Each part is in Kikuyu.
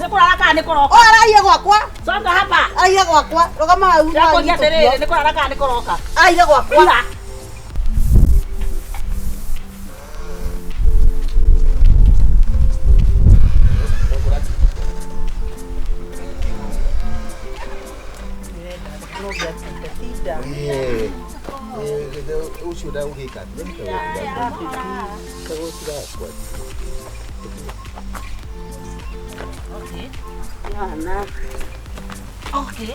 Nĩ kũrara kana nĩ kũroka? O araire gwakwa. Coka hapa. Araire gwakwa. Rũgama hau. Ndakũria atĩrĩrĩ, nĩ kũrara kana nĩ kũroka? Araire gwakwa. Ira. Ũcio ndagũgĩka Okay. Mwana. Okay.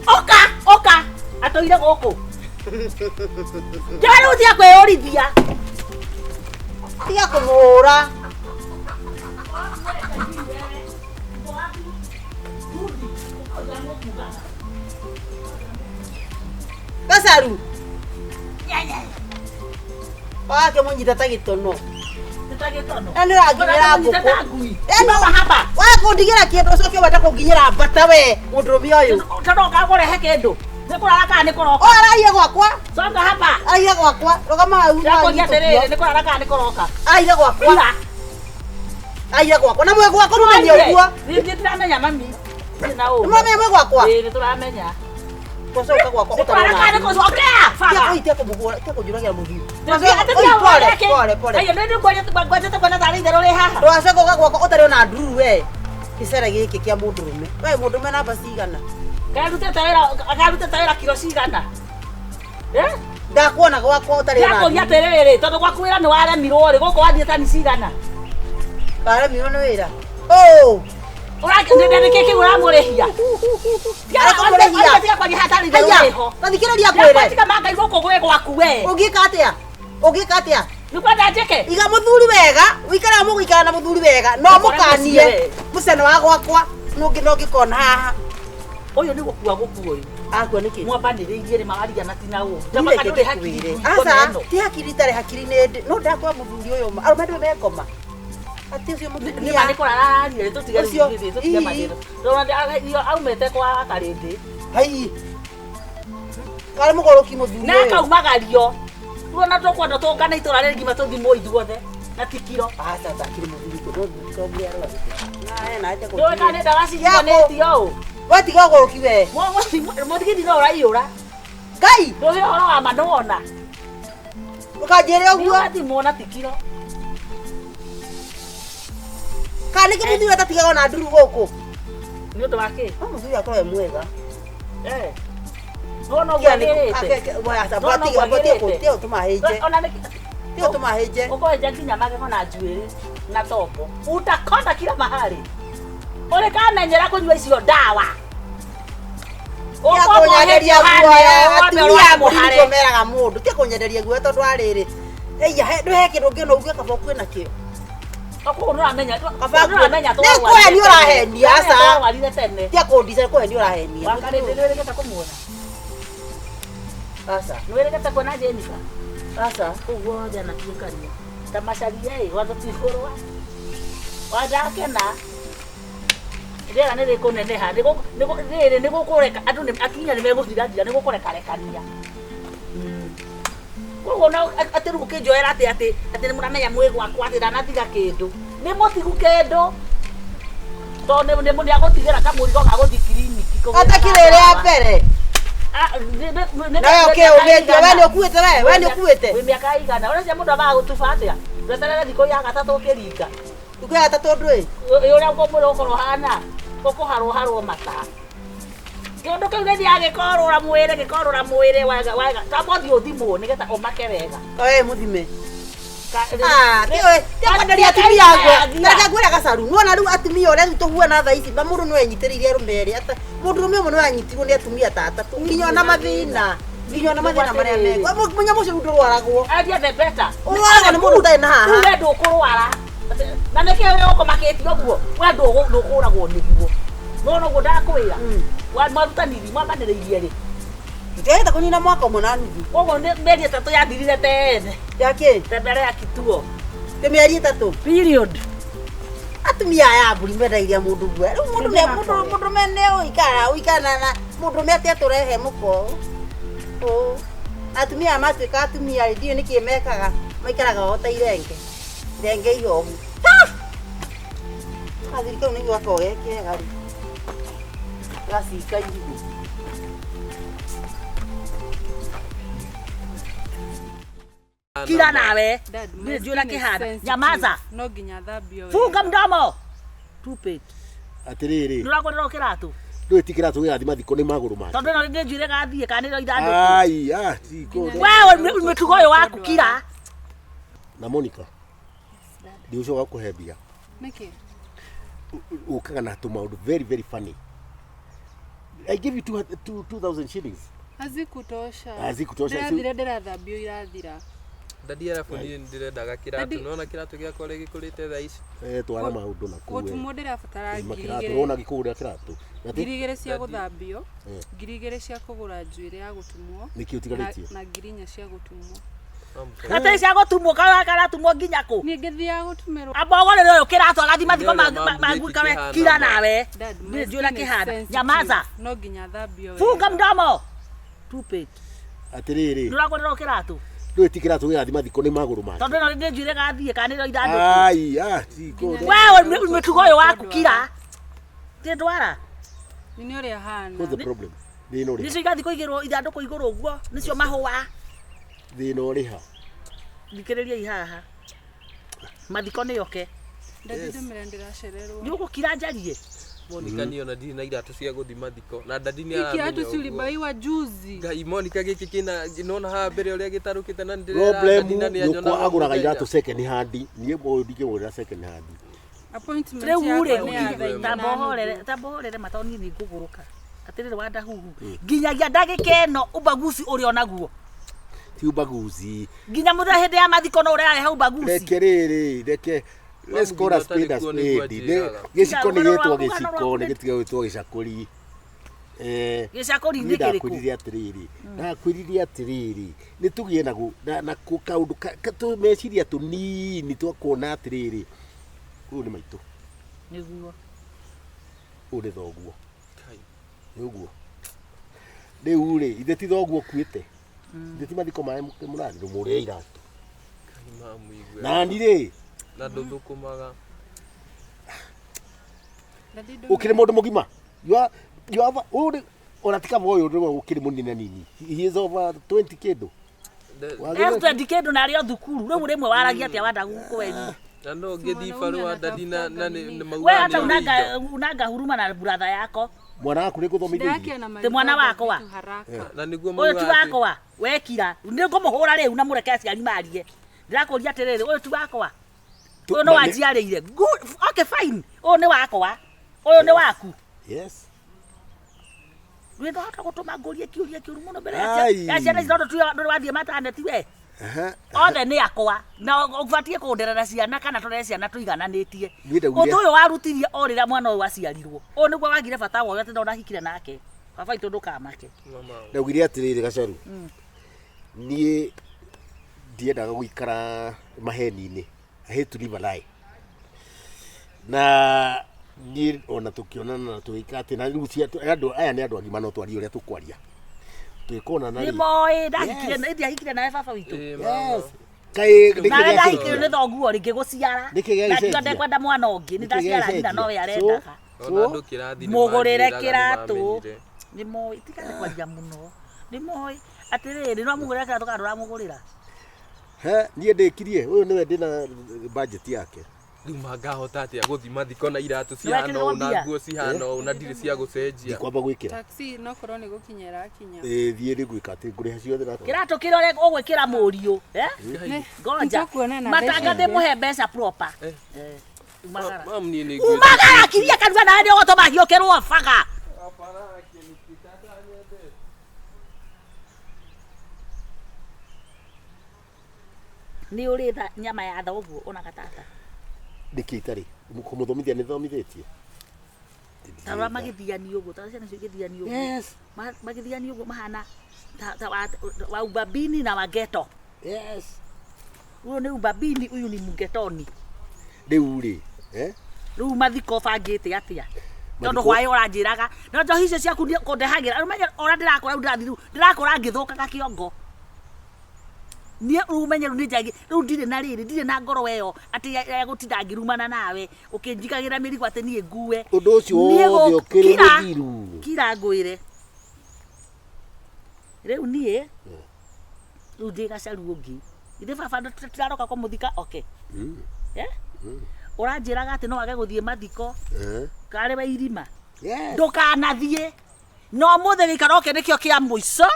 Oka, oka. Atũire gũkũ. Njũĩ rĩu tiga kwĩyũrithia. Tiga kũmũhũra. Gacaru. Wakĩmũnyita ta gĩtono. Na nĩ ũranginyĩra ngũkũ. Ĩno hapa. Wa kũndigĩra kĩndũ ũcoke wenda kũnginyĩra mbata we mũndũrũme ũyũ. Tondũ ũkagũrehe kĩndũ. Nĩ kũrara kana nĩ kũroka? O araire gwakwa. Coka hapa. Araire gwakwa. Rũgama hau. Ndakũria atĩrĩrĩ, nĩ kũrara kana nĩ kũroka? Araire gwakwa. Ira. Araire gwakwa. Na mwĩ gwakwa mũmenye ũguo. Nĩ tũramenya mami. Nĩ na ũũ. Nĩ mũramenya mwĩ gwakwa? Ĩĩ nĩ tũramenya. Gũcoka gwakwa Nĩ kũrara kana nĩ kũcokea? Baba. Tiga kũmũhũra, tiga kũnjũragĩra mũthiũ. Pole, Pole, pole. Ayo, nĩ ngwajĩte kuona tarĩ itherũ rĩ haha. Ndũgacoke ũka gwakwa ũtarĩ ona ndururu we. Gĩcere gĩkĩ kĩa mũndũrũme. We mũndũrũme namba cigana? Karutĩte wĩra kiro cigana? Eh? Ndakuona gwakwa ũtarĩ ona Ndakũria atĩrĩrĩ, tondũ gwaku wĩra nĩ waremirwo rĩ, gũkũ wathiĩ tani cigana? Waremirwo nĩ wĩra? Oh! Nĩkĩ kĩu ũramũrĩhia? Arakũmũrĩhia. Tiga kwaria hatarĩ itherũ Haiya, rĩho. ta thikĩrĩria ngwĩre. Tiga mangai gũkũ gwĩ gwaku we. Ũngĩka atĩa? Ũngĩka atĩa? Nĩ kwenda njĩke? Iga mũthuri wega, ũikare mũgũikara na mũthuri wega, no mũkanie mũcene wa gwakwa nũngĩ no ngĩkona haha. Ũyũ nĩ gũkua gũkua ũyũ. Akua nĩkĩ? Mwambanĩrĩirie rĩ mawaria na tina ũũ. Niĩ reke ngĩkwĩre. Aca, ti hakiri itarĩ hakiri nĩ ndĩ. No ndakwa mũthuri ũyũ ma. Arũme ndũĩ mekoma. Atĩ ũcio mũtumia. Nĩ ma nĩ kũrara araria tũtige Ũcio, tũtige ii. mathĩna. Ndona aumĩte kwa Karĩndĩ. Hai. Karĩ mũgũrũki mũthuri Na ũyũ. akaumagario. Tuona tũkwenda tũngane itũra rĩngima tũthimwo ithuothe na ti kiro. Aca takiri mũthuri kũ no ndũngĩ arwarĩte. Na ena acha Ndũĩ kana nĩ ndawa cihikanĩtio ũũ. We tiga ũgũrũki we. Mũthigiti no ũraiyũra. Ngai. Ndũĩ ũhoro wa ma ndũwona. Ndũkanjĩre ũguo. Nĩũgathimwo na ti kiro. Kana nĩkĩ mũthuri atatigaga ona nduru gũkũ? Nĩ ũndũ wa kĩ? No mũthuri akorwo e mwega. Eh. Nĩwona ũguo agĩrĩte? Nĩwona ũguo agĩrĩte? Tũmahĩnje. Ona nĩ Tiga tũmahĩnje. Ũkwenja nginya magego na njuĩrĩ na tombo. Utakonda kila mahali. Ũrĩ kamenyera kũnyua icio ndawa. Tiga kũnyenderia guoya. Atumia a mbũri nĩguo meraga mũndũ. Tiga kũnyenderia guoya tondũ wa rĩrĩ. Ĩiya, ndũ he kĩndũ ũngĩona uge kaba ũkue nakĩo. Koguo nĩũramenya Kaba nĩũramenya Nĩ kũhenia ũrahenia, aca. Twarwarire tene. Tiga kũndica nĩ kũhenia ũrahenia. Wakarĩndĩ nĩwĩrĩgĩte kũmuona? Aca. Nĩwĩrĩgĩte kuona Jennifer? Aca. Kũu guothe anatuĩkania. Ta macaria ĩ, gwatha ti kũrũa. Wandakena. Rĩera nĩ rĩkũneneha, rĩrĩ nĩ gũkũreka andũ nĩ atumia nĩ megũthirathira nĩ gũkũrekarekania. Koguo no atĩ rĩu ũkĩnjoera atĩ atĩ atĩ nĩ mũramenya mwĩ gwakwa atĩ ndanatiga kĩndũ. Nĩ mũtigu kĩndũ. Tondũ nĩ nĩ agũtigĩra kamũrigo ga gũthiĩ kiriniki. kũgĩra Atakĩrĩ rĩa mbere. Ah, Nawe ũkĩũmĩtie, we nĩ ũkuĩte we, we nĩ ũkuĩte. Wĩ mĩaka igana. Ũreciria mũndũ ambaga gũtuba atĩa? Ndweterere thikũ ya gatatũ ũkĩringa. Thikũ ya gatatũ ndũĩ? Ĩ ũrĩa mwĩrĩ ũgũkorwo ũhana, ũkũharwo harwo mata. Kĩũndũ kĩu gĩthiaga gĩkorũra mwĩrĩ, gĩkorũra mwĩrĩ wega wega. Tamba ũthiĩ ũthimwo nĩgetha ũmake wega. We mũthime. Ah, tiga kwenderia atumia guoya. Reke ngwĩre gacaru. Nĩwona rĩu atumia ũrĩa rĩu tũhuana thaa ici, mũndũ no enyitĩrĩire arũme erĩ. Mũndũrũme ũmwe no anyitirwo nĩ atumia ta atatũ. Nginya ona mathĩna. Nginya ona mathĩna marĩa mekwo. Mũnyamũ ũcio rĩu ndũrwaragwo. Aria the better. Ũrwaragwo nĩ mũndũ ũtarĩ na haha. Rĩu we ndũkũrwara. Na nĩkĩo ũkũmakĩtie ũguo. We ndũkũragwo nĩguo. Nĩwona ũguo ndakwĩra. Mwarutaniri, mwambanĩrĩirie rĩ? Tũtiagĩte kũnina mwaka ũmwe na nuthu. Koguo nĩ mĩeri ĩtatũ yathirire tene. Ya kĩ? Te mbere ya kituo. Nĩ mĩeri ĩtatũ? Period. Atumia aya a mbũri mendagĩria mũndũ guoya. Rĩu mũndũ nĩ mũndũ mũndũ nĩ ũikara ũikara na mũndũrũme atĩ atũrehe mũko. Ũ. Atumia aya matuĩka atumia rĩ, ndiũĩ nĩkĩ mekaga. Maikaraga o ta irenge. Irenge ihohu. Gathuri kau nĩguo gakoragwo ge kega rĩ. Gacinga irigũ. Kira nawe. Dad, my Niĩ ndiũĩ ũrĩa skin is kĩhana. sensitive. Nyamaza. No nginya thambio Funga wega. mdomo. Stupid. Atĩrĩrĩ, Ndũragũrĩrwo kĩratũ. ndũĩ ti kĩratũ gĩgathiĩ mathiko nĩ magũrũ make. Tondũ ĩno nĩ njuĩrĩ gathiĩ kana nĩro ithandũkũ. Ai, ah, ti kũ- Wewe mĩtugo ũyũ waku kira. Na Monica, ndiũcoka gũkũhe mbia. Nĩkĩ? Ũkaga na tũmaũndũ very very funny. I give you 2000 shillings. Hazikutosha. Hazikutosha, Ndĩrathire ndĩrathambio irathira. Dadi arabu niĩ ndĩrendaga kĩratũ Dadi- nona kĩratũ gĩakwa ũrĩa gĩkũrĩte thaa ici. Eh, twara maũndũ na kuu. Gũtumwo ndĩrabatara ngiri Kĩratũ igĩrĩ. ũrona gĩkũgũrĩra kĩratũ. Na Ngiri igĩrĩ cia Dadi. gũthambio, Eh. ngiri igĩrĩ cia kũgũra njuĩrĩ ya gũtumwo, Nĩkĩ na, ũtigarĩtie? na ngiri inya cia gũtumwo. Atĩ cia gũtumwo karatumwo nginya kũ? Niĩ ngĩthiaga gũtumĩrwo. Amba ũgũrĩre ũyũ kĩratũ agathiĩ mathiko Nĩ ũrĩa maguka we mamu gĩkĩ kira kĩhana. nawe. Dad, my Niĩ ndiũĩ ũrĩa skin is kĩhana. sensitive. Nyamaza. No nginya thambio wega. Funga mdomo. Stupid. Atĩrĩrĩ, Ndũragũrĩrwo kĩratũ. ndũĩ ti kĩratũ gĩgathiĩ mathiko nĩ magũrũ make. Tondũ ĩno nĩ njuĩrĩ gathiĩ kana nĩro ithandũkũ. Ai, ah, ti kũ- Wewe mĩtugo ũyũ waku kira. Ti ndwara. Nĩ ũrĩa hana. What's the problem? Thĩna ũrĩ ha? Nĩcio igathiĩ kũigĩrwo ithandũkũ igũrũ ũguo. Nĩcio mahũa. Thĩna ũrĩ ha? Thikĩrĩriai haha. Mathiko nĩ oke. Dadi ndũmĩre ndĩracererwo. Nĩ ũgũkira njarie. Monica niĩ ona ndirĩ na iratũ cia gũthiĩ mathiko na dadi nĩ Hii kiatu aramenya si ũguo. ulibaiwa juzi. Ngai Monica gĩkĩ kĩna nona haha mbere ũrĩa gĩtarũkĩte na nĩndĩrera Problem dadi na nĩanyona nyũkwa agũraga mũthenya. iratũ second hand. Niĩ ũyũ ndingĩmũgũrĩra second hand. Appointment Rĩu rĩ yakwa nĩ ya thaa inya na tamba ũhorere nuthu. tamba ũhorere matoni nĩ ngũgũrũka. Atĩrĩrĩ wandahuhu. Nginyagia ndagĩka ĩno ubaguzi ũrĩ onaguo. Ti ubaguzi. Nginya mũthenya hĩndĩ ya mathiko no ũrehareha ubaguzi. Reke rĩrĩ, reke let's call a spade a Ũtarĩ kuo nĩguo spade. anjĩraga. Gĩciko nĩ Rũgano gĩtwo rwaku, rũgano gĩciko, rwaku nĩ gĩtige gwĩtwo gĩcakũri. Eh, Gĩcakũri niĩ nĩ kĩrĩkũ? ndakwĩrire atĩrĩrĩ, ndakwĩrire atĩrĩrĩ, nĩ tũgĩe na na kaũndũ tũmeciria tũnini twa kuona atĩrĩrĩ, ũyũ nĩ maitũ, Nĩguo. ũyũ nĩ thoguo, Kai. nĩ ũguo. Rĩu rĩ, ithe ti thoguo ũkuĩte, ithe ti mathiko maya mũrathiĩ mũrĩe iratũ. Kai mamu igue. Nani rĩ, Na ndũthũkũmaga. Dadi ndũmĩre. ũkĩrĩ mũndũ mũgima. You have ũyũ nĩ ona ti kaba ũyũ nĩwe ũkĩrĩ mũnini nini. He is over 20 kĩndũ. Wagĩrĩirwo- F20 kĩndũ na arĩ o thukuru. Rĩu rĩmwe waragia atĩa wandaguku wenyu. Na no ngĩthiĩ barũa dadi na na nĩ We maugaga hata nĩ unanga ũrĩ indo. unanga huruma na brother yako. Mwana waku nĩ Shida ngũthomithĩirie. yake ana Ti mwana malizanga wakwa. vitu haraka. Na nĩguo Ũyũ ti maugaga atĩ- wakwa. Wekira. Nĩ ngũmũhũra rĩu na mũreke aciari marie. Ndĩrakũria atĩrĩrĩ, ũyũ ti wakwa. Ũyũ nĩ wanjiarĩire. Good. Okay, fine. Ũyũ nĩ wakwa. Ũyũ nĩ waku. Yes. Wĩ ndwahota gũtũma ngũrie kĩũria kĩũru mũno mbere ya Ai. ya ciana ici tondũ tuĩ ndũrĩ wathiĩ mataneti we. Aha. Othe nĩ akwa na ũbatiĩ kũnderera ciana kana tũrere ciana tũigananĩtie. Niĩ ndaugire- Ũndũ ũyũ warutirie o rĩrĩa mwana ũyũ aciarirwo. Ũyũ nĩguo wagire bata wa ũyũ atĩ ndonahikire nake. Baba itũ ndũkamake. Mama. Ndaugire atĩrĩrĩ Gacaru, niĩ ndiendaga gũikara maheni-inĩ. I hate to live a lie. Na niĩ ona tũkĩonana na tũgĩka atĩ na rĩu andũ aya nĩ andũ agima no twarie ũrĩa tũkwaria. Twĩkonana Nĩ rĩ. moĩ ndahikire Yes. ndiahikire nawe baba witũ. Ĩĩ, mama. Yes. Kaĩ nĩkĩ Nawe ndahikire gĩacenjia? nĩ thoguo rĩngĩ gũciara. Nĩkĩ Na ngiuga gĩacenjia? ndekwenda mwana ũngĩ nĩ Nĩkĩ ndaciara nyina gĩacenjia? nowe arendaga. Ona andũ kĩrathi nĩ Mũgũrĩre manjĩraga nĩ kĩratũ. mamenyire. Nĩ moĩ tiga nĩ kwaria mũno. Nĩ moĩ atĩrĩrĩ no mũgũrĩre kĩratũ kana ndũramũgũrĩra. He, niĩ ndĩkirie ũyũ nĩwe ndĩna budget yake. Rĩu mangahota atĩa gũthiĩ mathiko na iratũ cihana Nĩwekĩrirwo ũũ na mbia? nguo cihana ũũ na ndirĩ cia gũcenjia. Ndikwamba gwĩkĩra. Taxi no korwo nĩ gũkinya ĩrakinya. Ĩĩ, thiĩ nĩ gwĩka atĩ ngũrĩha ciothe na Kĩratũ kĩrĩa ũgwĩkĩra mũriũ. Eh? Ngai, Ngoja. Nĩtũkuonana Matanga mbeca. ndĩmũhe mbeca proper. Eh. Eh. Umagara. Mamu niĩ nĩ ngwĩtĩkĩtie. Umagara kiria kanua nawe nĩ ũgũtũma hiũkĩrwo baga. Nĩ ũrĩ tha nyama ya thoguo ona gatata. Nĩkĩ itarĩ? Kũmũthomithia nĩ thomithĩtie. Ta ũrĩa magĩthiani ũguo, ta ũrĩa ciana icio igĩthiani ũguo. Yes. Magĩthiani ũguo mahana ta wa ubabini na wa ghetto. Yes. Ũyũ nĩ ubabini, ũyũ nĩ mũgetoni. Rĩu rĩ, eh? Rĩu mathiko bangĩte atĩa? Tondũ Mathiko- hwaĩ ũranjĩraga na njohi icio ciaku kũndehagĩra. Rĩu menya ũrĩa ndĩrakũra rĩu ndĩrathiĩ rĩu ndĩrakũra ngĩthũkaga kĩongo. Niĩ rĩu ũmenye rĩu nĩ njagi rĩu ndirĩ na rĩrĩ ndirĩ na ngoro ĩyo atĩ ya gũtinda ngĩrumana nawe ũkĩnjigagĩra mĩrigo atĩ niĩ ngue. Ũndũ ũcio Niĩ wothe ũkĩrĩ mũthiru. Kira ngwĩre. Rĩu niĩ rĩu ndĩ gacaru ũngĩ. Ithe baba tũtiraroka kũmũthika oke. Eh? Ũranjĩraga atĩ no wage gũthiĩ mathiko karĩ we irima. Yes. Ndũkanathiĩ. No ũmũthĩ gĩikaro gĩkĩ nĩkĩo kĩa mũico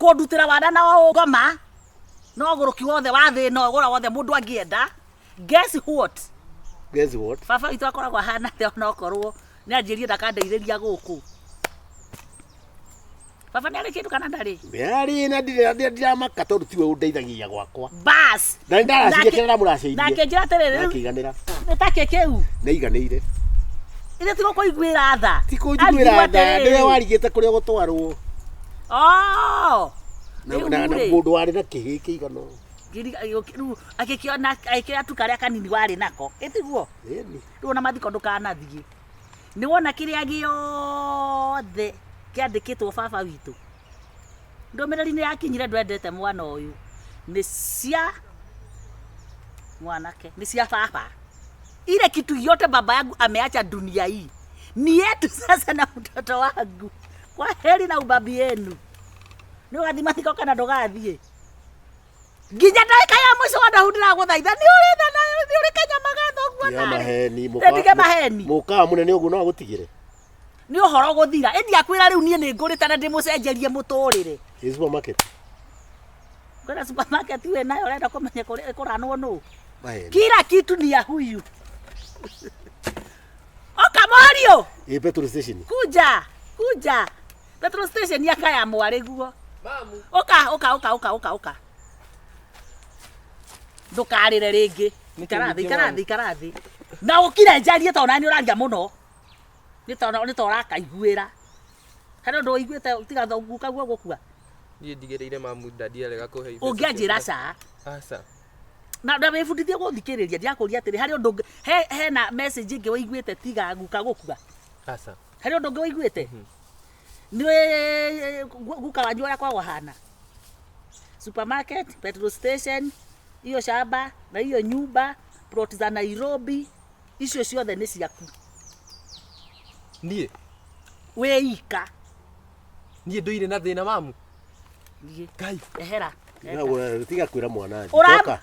kũndutĩra wanda na ngoma no ũgũrũki wothe wa thĩ ĩno ũgũra wothe mũndũ angĩenda. Guess what? Guess what? Baba witũ akoragwo ahana atĩa onokorwo nĩ anjĩrie ndakandeithĩria gũkũ. Baba nĩ arĩ kĩndũ kana ndarĩ? Nĩarĩ na ndiramaka tondũ tiwe ũndeithagia gwakwa. Bas. Na nĩndaracirie kĩrĩa ndamũracĩirie. Nake njĩra atĩrĩrĩ rĩu Nakĩiganĩra. nĩ takĩ kĩu. Nĩaiganĩire. Ithe ti gũkũiguĩra tha. Ti kũnjiguĩra tha, nĩwe warigĩte kũrĩa ũgũtwarwo. Oh. Na Rĩu na rĩ, mũndũ warĩ na kĩhĩ kĩigana ũũ. Rĩu agĩkĩona agĩkĩoya tu karĩa kanini warĩ nako. Ĩtiguo? Ĩni. Rĩu ona mathiko ndũkanathiĩ. Nĩ wona kĩrĩa gĩothe kĩandĩkĩtwo baba witũ. Ndũmĩrĩri nĩ yakinyire ndwendete mwana ũyũ. Nĩ cia mwanake, nĩ cia baba. Ile kitu yote baba yangu ameacha dunia hii ni yetu sasa na mtoto wangu. Kwa heri na ubabi yenu. Nĩ ũgathiĩ mathiko kana ndũgathiĩ? Nginya ndagĩka ya mũico wa Daudi ndĩragũthaitha nĩ ũrĩ tha na nĩ ũrĩ kanyama ga thoguo Tiga narĩ. maheni. Ndige maheni. Mũkawa mũnene ũguo no agũtigĩre. Nĩ ũhoro gũthira. Ĩndi akwĩra rĩu niĩ nĩ ngũrĩte na ndĩmũcenjerie mũtũrĩre. Ĩ supermarket. Kwĩna supermarket wĩ nayo ũrenda kũmenya kũrĩa ĩkũranwo nũ. Maheni. Kila kitu ni ya huyu. Oka Morio. Ĩ petrol station. Kuja, kuja. Petrol station ya kaya mwarĩ guo. Mamu. Ũka, ũka, ũka, ũka, ũka, ũka. Ndũkarĩre rĩngĩ. Nĩkĩ Ikara thĩ, ningĩ ikara mamu? thĩ, ikara thĩ. Na ũkire njarie tondũ nani ũraria mũno. Nĩ tondũ nĩ ta ũrakaiguĩra. Harĩ ũndũ ũiguĩte tiga guka guo gũkua. Niĩ ndigĩrĩire mamu ndadi arega kũhe ibeca Ũngĩanjĩra ciakwa. ca. Aca. Na na wĩbundithie gũthikĩrĩria ndirakũria atĩrĩ harĩ ũndũ hena message ĩngĩ ũiguĩte tiga guka gũkua. Aca. Harĩ ũndũ ũngĩ ũiguĩte? Nĩ guka wanyu ũrĩa kwagwo hana. Supermarket, petrol station, hiyo shamba na hiyo nyumba, plot za Nairobi, icio ciothe nĩ ciaku. Niĩ Wĩ ika. niĩ ndũire na thĩna mamu. Thiĩ. Ngai. Ehera. Tiga kwĩra mwana athiĩ. Ũra Ũka.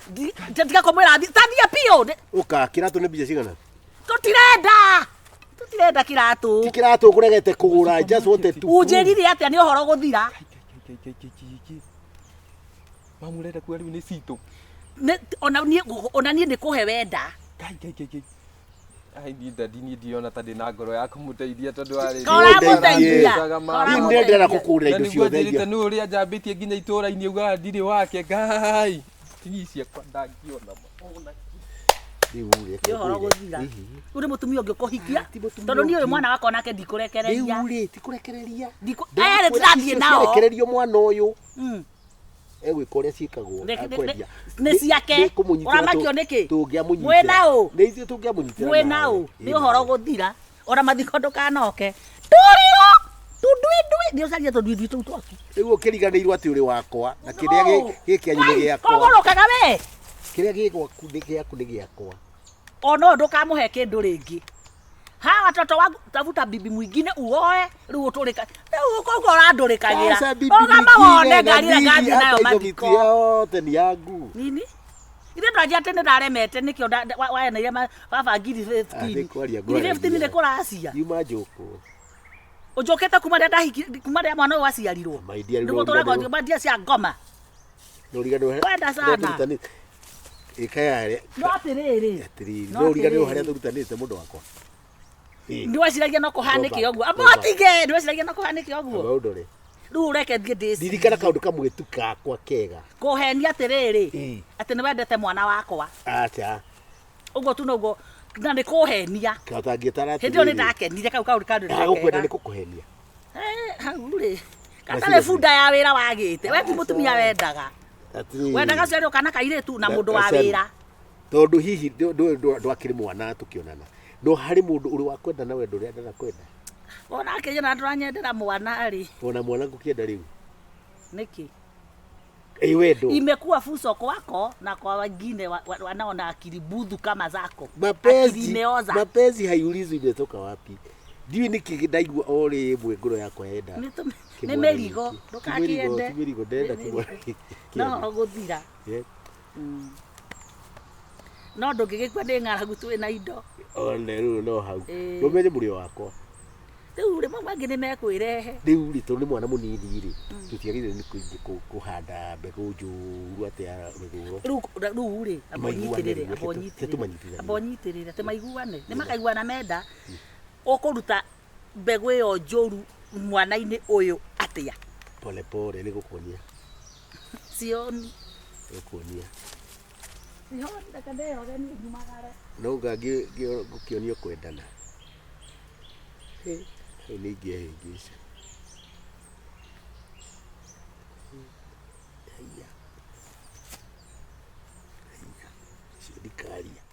tiga kũmwĩra athiĩ. Tathiĩ biũ. Ũka kĩratũ nĩ mbia cigana? Tũtirenda. Tũtirenda kĩratũ. Ti kĩratũ ũkũregete kũgũra just wanted to prove. Ũnjĩrire atĩa nĩ ũhoro gũthira. Ngai, Ngai, Ngai, Ngai, Ngai. Mamu ũrenda kuga rĩu nĩ citũ. Ona niĩ nĩ kũhe wenda. Ngai, Ngai, Ngai, Ngai. Ai niĩ ndadi niĩ ndirona ta ndĩ na ngoro ya kũmũteithia tondũ arĩ. Koramũteithia. Niĩ nĩ ndĩrenda kũkũrĩra Na indo nĩguo ciothe njĩrĩte iria. nĩ ũrĩa njambĩtie nginya itũũra-inĩ augaga ndirĩ wake Ngai. Tigi ciakwa ndangĩona ma. Rĩu rĩ, Nĩ ũhoro gũthira. Rĩu nĩ mũtumia ũngĩ ũkũhikia. Ti mũtumia Tondũ niĩ ũyũ ũngĩ. mwana wakwa nake ndikũrekereria. Rĩu rĩ, ti kũrekereria. Aya tũrathiĩ nao. Ciarekererio mwana ũyũ Mm. egwĩka ũrĩa ciĩkagwo akwendia. Nĩ ciake. Ũramakio nĩkĩ? Tũngĩamũnyitĩra. Mwĩ na ũ? Nĩ ithuĩ tũngĩamũnyitĩra. Mwĩ na nawe. ũ? Nĩ ũhoro gũthira. Ona mathiko ndũkanoke. Tũrĩo. Tũnduindui. Nĩ ũcarie tũnduindui tũu twaku. Rĩu ũkĩriganĩirwo atĩ ũrĩ wakwa na kĩrĩa gĩ kĩanyu nĩ gĩakwa. Kogũrũkaga we. Kĩrĩa gĩ gwaku nĩ gĩaku nĩ gĩakwa. Ona ũyũ ndũkamũhe kĩndũ rĩngĩ. Hawa watoto wangu tafuta bibi mwingine uoe rĩu ũtũrĩka rĩu koguo ũrandũrĩkagĩra. Sasa bibi Ũgama mwingine wone na ngari ĩrĩa bibi ngathiĩ nayo hata indo mathiko. mĩtu yothe nĩ yangu. Nini? Ithe ndwanjia atĩ nĩ ndaremete nĩkĩo waeneire baba ngiri Ah, 15. nĩ kwaria Ngiri 15 nĩ ngwaragia. kũracia. Yuma njũkũ. Ũnjũkĩte kuma rĩrĩa ndahiki kuma rĩrĩa mwana ũyũ waciarirwo. My dear, Nĩguo tũragwo mandia cia ngoma. Nĩũriganĩrwo Wenda sana. Ĩka yarĩa. No atĩrĩrĩ. Atĩrĩrĩ, No nĩũriganĩrwo atĩrĩrĩ. harĩa tũrutanĩte mũndũ wakwa. Ĩ, Nĩ weciragia no kũhanĩke Go ũguo. back, Amba go back. ũtige, nĩ weciragia no kũhanĩke ũguo. amba ũndore. Rĩu ũreke thiĩ ndĩcirie. Ririkana kaũndũ kamwe tu gakwa kega. Kũhenia atĩrĩrĩ. Ĩ. Atĩ nĩ wendete mwana wakwa. Acha. Ũguo tu noguo na nĩ kũhenia. Katangĩtara Hĩndĩ ĩyo nĩ ndakenire kau kaũndũ kaũndũ Ndagũkwenda nĩ kũkũhenia. Hau rĩ. Gatarĩ bunda ya wĩra wagĩte. We ti mũtumia wendaga. Atĩrĩrĩ. Wendaga ciarĩo kana kairĩtu na mũndũ wa Gacaru. wĩra. Tondũ hihi ndwakĩrĩ mwana tũkĩonana. No harĩ mũndũ ũrĩ wa kwenda na wendo ũrĩa ndanakwenda. Ona akĩnyona ndũranyendera mwana rĩ. Ona mwana ngũkĩenda rĩu. Nĩkĩ? Ĩ wendo. Imekuwa fuso kwako na kwa wengine wanaona akili budhu kama zako. Akili Mapenzi imeoza. mapenzi haiulizwi imetoka wapi. Ndiũĩ nĩkĩ ndaigua o rĩmwe ngoro yakwa yenda. Nĩ kĩmwana nĩ mĩrigo, gĩkĩ. ndũgakĩende. Ti mĩrigo, ndĩrenda Nĩ kĩmwana mĩrigo. gĩkĩ. No gũthira. Yeah. No ndũngĩgĩkua nĩ ng'aragu twĩ na indo. One rĩu no hau. Ĩĩ. Ndũmenye mũrĩo wakwa. Rĩu rĩmwe mangĩ nĩ mekwĩrehe. Rĩu rĩ tondũ nĩ mwana mũnini rĩ, tũtiagĩrĩire nĩ kũhanda mbegũ njũru atĩ ya mĩthũro. Rĩu rĩu rĩ, amba Maiguane ũnyitĩrĩre, rĩu, amba reke ũnyitĩrĩre. tũmanyitithanie. Amba ũnyitĩrĩre, atĩ maiguane. Nĩ makaiguana menda. Ũkũruta mbegũ ĩyo njũru mwana-inĩ ũyũ atĩa? Pole pole nĩ gũkuonia. Sioni. Gũkuonia. Sioni, reke ndĩyoge niĩ nyumagare. No ngũkĩonio kwendana. Hĩ, hau nĩ ingĩehĩngĩca. Haiya. Haiya. Icio ndikaria.